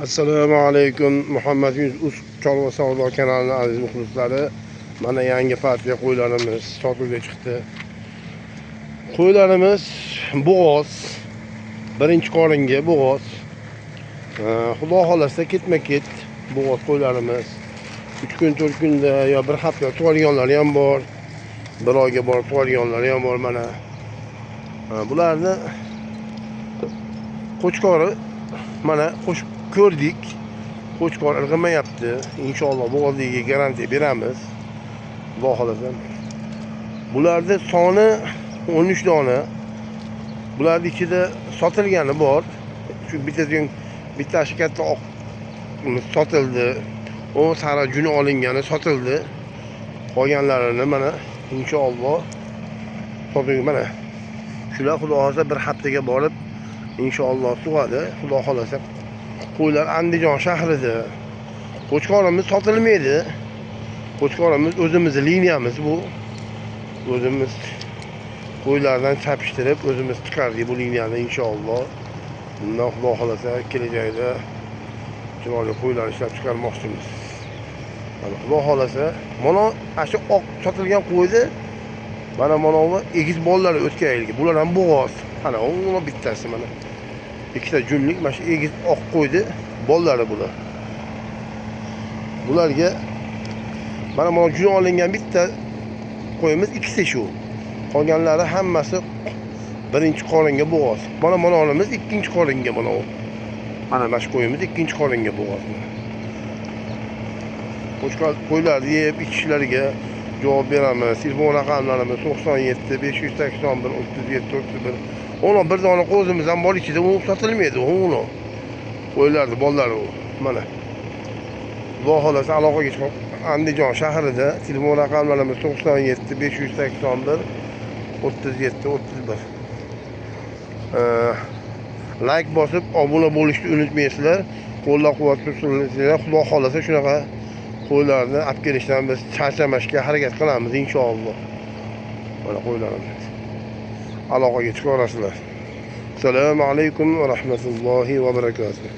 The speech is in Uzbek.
Assalomu alaykum Muhammad Yunus Uz Chorva savdo kanalining aziz muxlislari. Mana yangi partiya qo'ylarimiz sotuvga chiqdi. Qo'ylarimiz bo'g'oz, birinchi qoringa bo'g'oz. Xudo xolasa ketma-ket bo'g'oz qo'ylarimiz 3 kun, 4 kunda yo bir hafta tug'ilganlari ham bor. Bir oyga borib tug'ilganlari ham bor mana. Bularni qo'chqori mana qo'shib ko'rdik. Qo'chqor irg'imayapti. Inshaalloh bo'g'ozligiga garantiya beramiz. Xudo xolasa. Bularning soni 13 dona. Bularning ichida sotilgani bor. Shu bittasi katta oq sotildi. O sara juni olingani sotildi. Qolganlarini mana inshaalloh sotuvga mana. Shular xudo xolasa bir haftaga borib inshaalloh tug'adi. Xudo xolasa. Qo'ylar Andijon shahrida. Qo'chqorimiz sotilmaydi. Qo'chqorimiz o'zimizni liniyamiz bu. O'zimiz qo'ylardan chapishtirib o'zimiz chiqardik bu liniyani inshaalloh. Bundan xudo xolasa kelajakda chiroyli qo'ylar ishlab chiqarmoqchimiz. Mana xudo xolasa mana shu oq sotilgan qo'yni mana bu egiz bolalari o'tgan yilgi. Bular ham bo'g'oz. Mana uni bittasi mana. Ikkita junlik mana shu egiz oq qo'ydi bolalari bular. Bularga mana jun olingan bitta qo'yimiz, ikkisi shu. Qolganlari hammasi birinchi qoringa bo'g'oz. Mana mononimiz ikkinchi qoringa mana u. Mana shu qo'yimiz ikkinchi qoringa bo'g'oz. Qo'chqor qo'ylarni yeb ichishlariga javob beramiz. Telefon raqamlarimiz 97 581 37 31. Ona bir dona qo'zimiz ham bor ichida, u sotilmaydi, uni. Qo'ylarni bolalari u. Mana. Xudo xolasa aloqaga chiqib Andijon shahrida telefon raqamlarimiz 97 581 37 31. Like bosib obuna bo'lishni unutmaysizlar. Qo'llab-quvvatlasanglar, Xudo xolasa shunaqa qo'ylarni olib kelishdan biz charchamashga harakat qilamiz inshaalloh. Mana qo'ylarimiz. Aloqaga chiqarasizlar. Assalomu alaykum va rahmatullohi va barakatuh.